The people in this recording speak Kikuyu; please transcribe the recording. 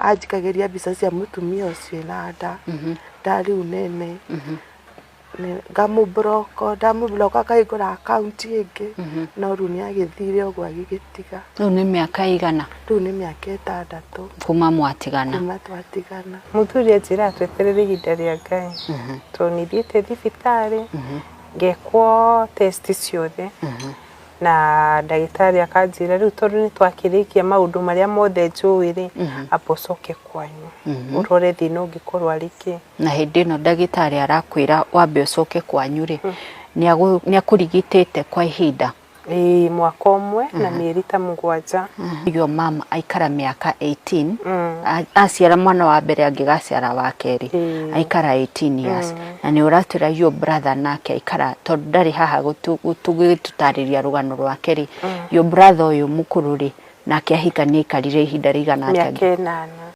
Anjikagĩria mbica cia mũtumia ũcio ena nda, nda rĩu nene. Ngamũ block, ndamũ block akahingũra akaunti ĩngĩ, no rĩu nĩ agĩthire ũguo agĩgĩtiga. Rĩu nĩ mĩaka ĩigana? Rĩu nĩ mĩaka 6 kuma mwatigana. Kuma twatigana. Mũthuri anjĩraga tweterere ihinda rĩa Ngai, tondũ nĩ thiĩte thibitarĩ ngekwo test ciothe na ndagĩtarĩ akanjĩra rĩu tondũ nĩ twakĩrĩkia maũndũ marĩa mothe njũĩ rĩ, amba ũcoke kwanyu ũrore thĩna ũngĩkorwo arĩ kĩ. Na hĩndĩ ĩno ndagĩtarĩ arakwĩra wambe ũcoke kwanyu rĩ, nĩ akũrigitĩte kwa ihinda? Ĩĩ, mwaka ũmwe na mĩeri ta 7. Your mom aikara mĩaka 18, aciara mwana wa mbere, angĩgaciara wa kerĩ, aikara 18 years. Na nĩ ũratwĩra your brother nake aikara, tondũ ndarĩ haha gũtũtarĩria rũgano rwake rĩ, your brother ũyũ mũkũrũ rĩ, nake ahika nĩ aikarire ihinda rĩigana atĩa? Mĩaka 8.